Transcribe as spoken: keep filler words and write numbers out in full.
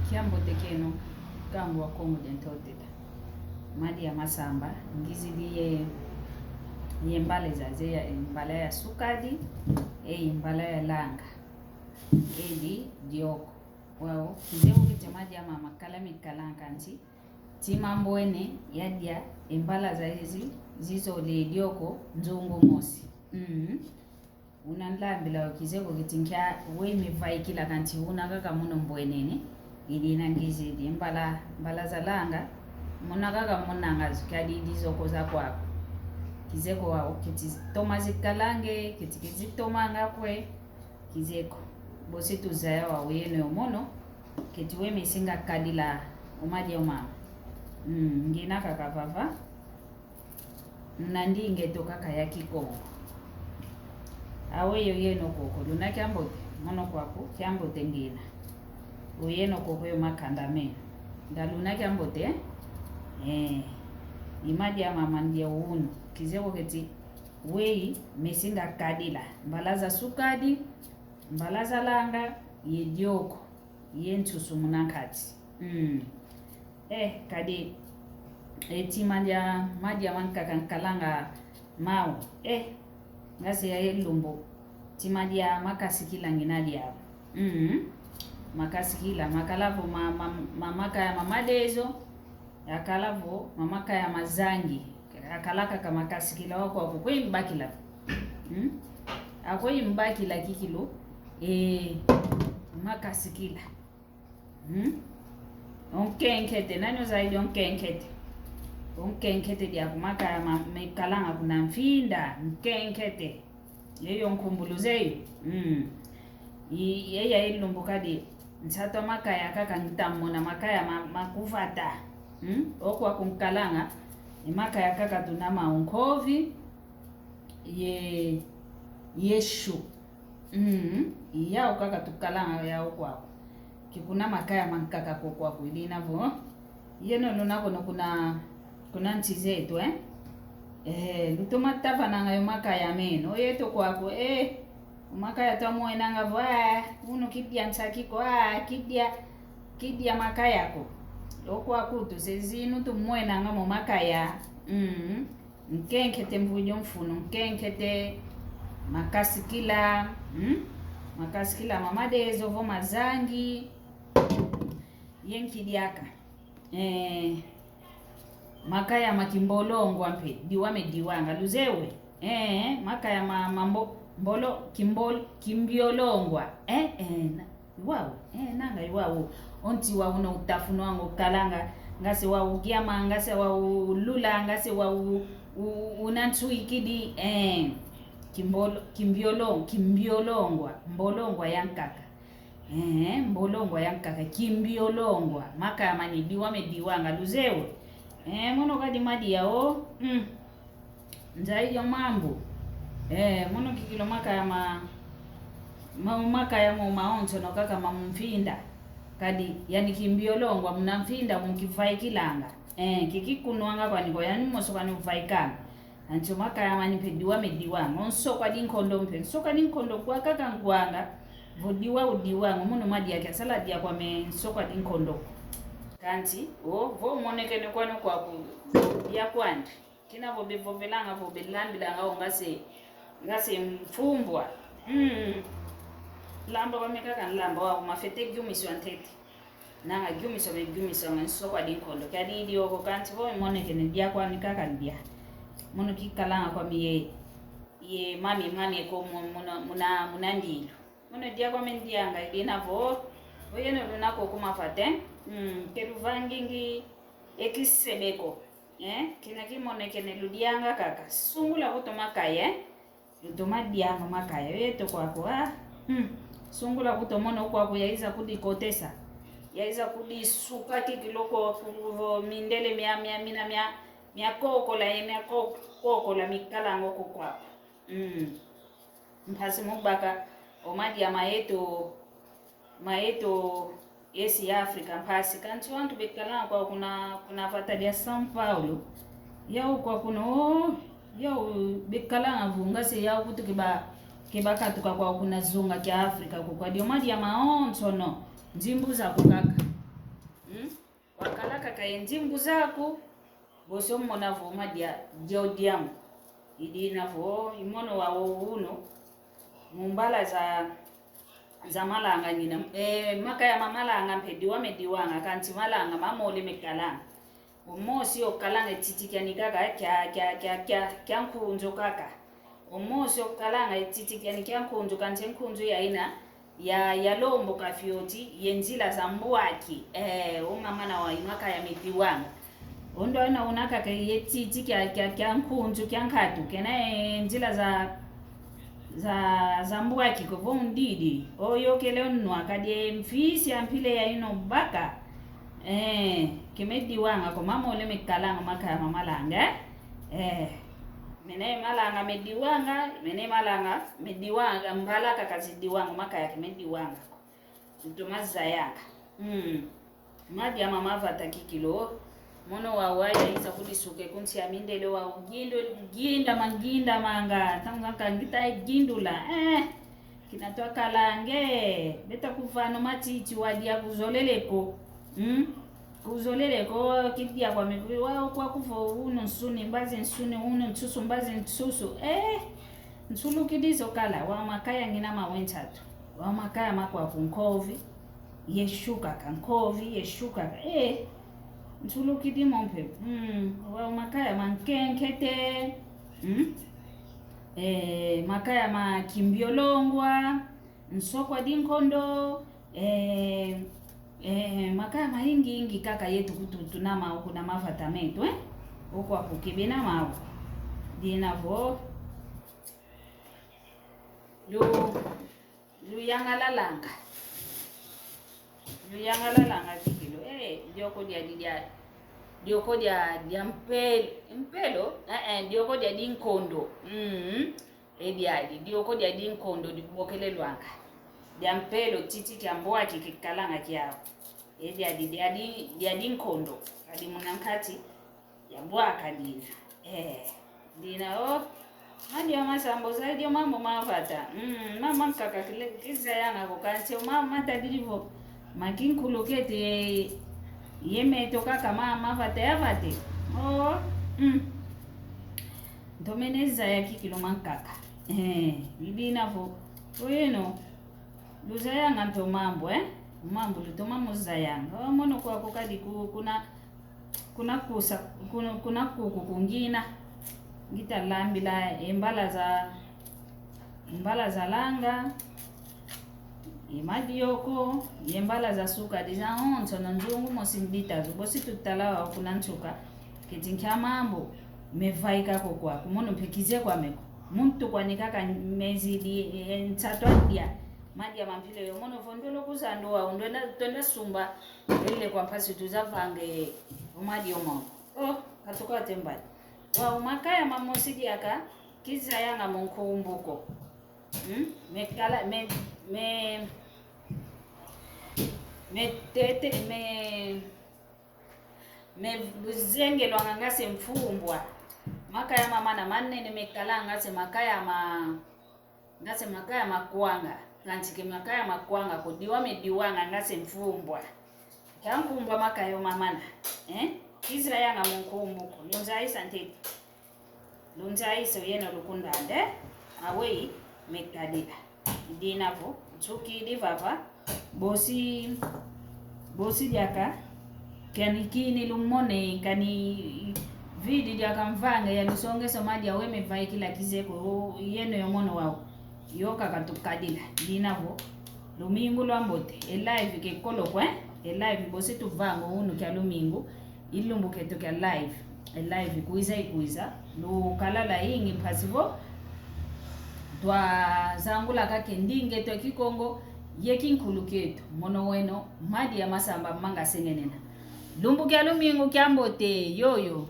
Kiambote kieno, nkangu wa Kongo dia Ntotela. Madia masamba, ngizidi ye, ye mbala zaze ya, mbala ya sukadi, e mbala ya langa. Edi dioko. Wau, kize vo kiti madia mama kala mikalanga nti, tima mbwene yadia, e mbala zazi, zizole dioko, nzungu mosi. Mm. Una nlambila o kize vo kiti nkia, we mivaikila kanti una kaka mono mbwenene, idi na ngizidi, mbala, mbala za langa, muna kaka monanga zo, kiadi dizo ko za kwaku. Kize ko wau, kiti toma zikalange, kiti kizitomanga kwe, kize ko. Bosi tuzaya wau yeno yo mono, keti we mesinga kadila o madia o mama. Mm, ngina kaka vava. Muna ndinga eto kaka ya Kikongo. Awe yo yeno koko, luna kiambote, mono kwaku, kiambote ngina. O yeno koko yo makanda meno. Nga luna kiambote, eh, i madia mama ndia unu. Kize vo keti, wei, mesinga kadila. Mbala za sukadi, mbala za langa, ye dioko, ye nsusu muna nkati. Mm. Eh, kadi, e tima dia, madia mankaka nkalanga mau. Eh, ngase ya ye lumbu. Tima dia makasikila ngina diau. Mm. Makasikila, makala vo ma, ma, ma, makaya ma madezo. Akala vo, ma makaya mazangi. Akala kaka makasikila wau kwaku, kwe imbakila. Hmm? Akwe imbakila kikilu, e, makasikila. Hmm? O nkenkete, nani ozaidi o nkenkete? O nkenkete diaku makaya ma, mekalanga kuna mfinda, nkenkete. Yeyo nkumbulu zeyo. Mm. I, yeya i lumbu kadi, nsatu a makaya kaka ntamona makaya ma, ma kuvata. Mm? O kwaku nkalanga, i makaya kaka tuna mau nkovi, ye, ye shu. Mm. I yau kaka tukalanga yau kwaku. Kikuna makaya mankaka ko kwaku, idina vo. Yeno luna kono kuna, kuna nsi zeto, eh? Eh, lutoma tavananga yo makaya meno, yeto kwaku, eh, makaya twamwenanga vo, ah, unu kidia nsaki ko, ah, kidia, kidia makaya ko. O kwaku tu sezinu tumwenanga mo makaya. Mm. Nkenkete mvwidi o mfunu, nkenkete makasikila, mm? Makasikila ma madezo vo mazangi. Ye nki diaka. Eh, makaya ma kimbolongwa mpe, diwa mediwanga, luzewe. Eh, makaya ma, ma mbo, mbolo, kimbol, kimbiolongwa. Eh, eh, na, iwau, eh, nanga iwau. O nti wau una utafunwanga ukalanga, ngase wau ugiama, ngase wau ulula, ngase wau u, u, unansuikidi, eh, kimbolo, kimbiolo, kimbiolongwa, mbolongwa yankaka. Eh, mbolongwa yankaka, kimbiolongwa, makaya mani diwa mediwanga, luzewe. Eh, mono kadi madia o, mm. Nzai yo mambu. Eh, mono kikilu makaya ma, ma, makaya mo mawonsono kaka ma mfinda. Kadi, yani kimbiolongwa muna mfinda mukivaikilanga. Eh, kikikunwanga kwani ko yani moso kwani uvaikanga. Anti o makaya mani mpe diwa mediwanga. O nsokwa dinkondo mpe. Nsokwa dinkondo kwa kaka nkwanga. Vo diwa udiwanga. Mono madia kiasala dia kwame nsokwa dinkondo. Kanti, o, vo monekene kwani kwaku, dia kwandi. Kina vo bevovelanga, vo belambilanga, o ngase, ngase mfumbwa. Mm. Lamba kwame kaka nlamba, wau mafete giumiswa ntete. Nanga giumiswa me giumiswa nga nsokwa dinkondo. Kiadi dioko kanti vo monekene dia kwani kaka ndia. Mono kikalanga kwami ye, ye mami, mami ko mu, muna, muna, muna ndilu. Mono dia kwame ndianga idina vo, vo yeno luna ko kumafate. Mm, ke luvangingi e kisebeko. Eh, kina kimonekene ludianga kaka. Sungula kuto makaya, eh? Lutoma dianga makaya. Yeto kwaku, ah. Hmm. Sungula kuto mono kwaku yaiza kudikotesa. Yaiza kudisuka kikilu ko ku, vo mindele mia, mia, mina, mia, mia kokola, ye mia ko, kokola mikalanga ko kwaku. Hmm. Mpasi mubaka o madia ma yeto, ma yeto esi ya Afrika mpasi. Kanti wantu bekalanga kwau kuna, kuna vata dia São Paulo. Yau kwa kuna, oh, yau bekalanga vunga se yau kutu keba, keba katuka kwau kuna zunga kia Afrika kukwa. Dio madia mawonsono, nzimbu za kukaka. Hmm? Wakala kaka ye nzimbu zaku, bosi omona vo madia, dia odiamu. I dina vo, i mono wau unu, mu mbala za, za malanga ngina, eh, makaya ma malanga mpe diwa mediwanga, kansi malanga mamole mekalanga. Omosi okalanga e titi kiani kaka, kia, kia, kia, kia, kia nkunzu kaka. Omosi okalanga e titi kiani kia nkunzu, kansi nkunzu yaina, ya, yalomboka fioti, ye nzila za mbwaki. Eh, o mama na wau i makaya mediwanga. O ndo aina una kaka ye titi kia, kia, kia nkunzu, kia nkatu, kena, eh, nzila za, za, za mbwaki ko vo undidi. O yokele onwa kadi e mfisi a mpila yaino baka. Eh, ke mediwanga ko mamole mekalanga makaya ma malanga, eh? Eh, mene malanga mediwanga, mene malanga mediwanga, mbala kaka zidiwanga, makaya ke mediwanga ko. Ntoma zayanga. Mm. Madia ma mavata kikilu. Mono wau waya isa kudisuka e kunsi a mindele wau gindu, ginda manginda manga. Tanga kangita gindula. Eh. Kina twakalange. Beta kuvana matiti wadia kuzolele ko. Hmm? Kuzolele ko kidia kwame kuli wau kwaku vo unu nsuni, mbazi nsuni, unu nsusu, mbazi nsusu. Eh. Nsulukidi zo kala, wau makaya ngina mawe nsatu. Wau makaya makwaku nkovi, ye suka ka nkovi, ye suka ka, eh, nsulukidi mo mpe, mm, wau makaya ma nkenkete, mm, eh, makaya ma kimbiolongwa, nsokwa dinkondo, eh, eh, makaya mayingi yingi kaka yetu kutu tuna mau kuna mavata metu, eh? Okwaku kebena mau. Dina vo, lu, luyangalalanga. Luyangalalanga kikilu. Eh, dioko dia, dia, dioko dia, dia mpel-, mpelo, eh, eh, dioko dia dinkondo. Mm. E dia di, dioko dia dinkondo dibokelelwanga. Dia mpelo titi kia mbwaki kikalanga kiau. E dia di, dia di, dia dinkondo. Kadi muna nkati. Ya bwaka dina. Eh, dina o. Madio masamba zaidi o mambu mavata. Mm, mama nkaka kile, kizayanga ko kansi o mama matadidi vo. Ma kinkulu kete ye, ye meto kaka ma, mavata yavate. Oh, mm. Ntomene zaya kikilu mankaka. Eh, i dina vo. Oyeno. Luzayanga mpe o mambu, eh? O mambu lutoma muzayanga. O mono kwaku kadi ku-, kuna, kuna kusa, kuna, kuna kuku kungina. Ngita lambila e mbala za, mbala za langa, e madioko, ye mbala za suka diza onso na nzungu mosi mbita zo. Bosi tutala wau kuna nsuka. Keti nkia mambu, mevaika ko kwaku. Mono mpe kize kwame ko. Muntu kwani kaka mezi di, e, nsatu adia. Madia ma mpila yo mono vo ndolo kuzandu wau, ndwenda, twenda sumba, ele kwa mpasi tuzavange, o madio mau. Oh, katuka tembali. Wau makaya mamosi diaka, kizayanga mu nkumbu ko. Hmm? Mekala, me, me, metete, me, mezengelwanga ngase mfumbwa. Makaya mamana manene mekalanga se makaya ma, ngase makaya makwanga. Kansi ke makaya makwanga ko diwa mediwanga ngase mfumbwa. Kia nkumbu a makaya o mamana. Eh? Kizayanga mu nkumbu ko. Lunzayisa ntete. Lunzayisa oyeno lukundande. Awei mekadila. Dina vo. Nsukidi vava. Bosi, bosi diaka, kiani kini lumone, kani vidi diaka mvanga ya lusongeso madia we mevaikila kize ko, yeno yo mono wau. Yo kaka tukadila, dina vo. Lumingu lwambote, e live ke kolo kwe, e live bosi tuvanga unu kia lumingu, i lumbu keto kia live. E live ikwiza, ikwiza, lukalala ingi mpasi vo twazangula kaka e ndinga eto a Kikongo, ye kinkulu kieto, mono weno, madia masamba manga sengenena. Lumbu kia lumingu kiambote, yoyo,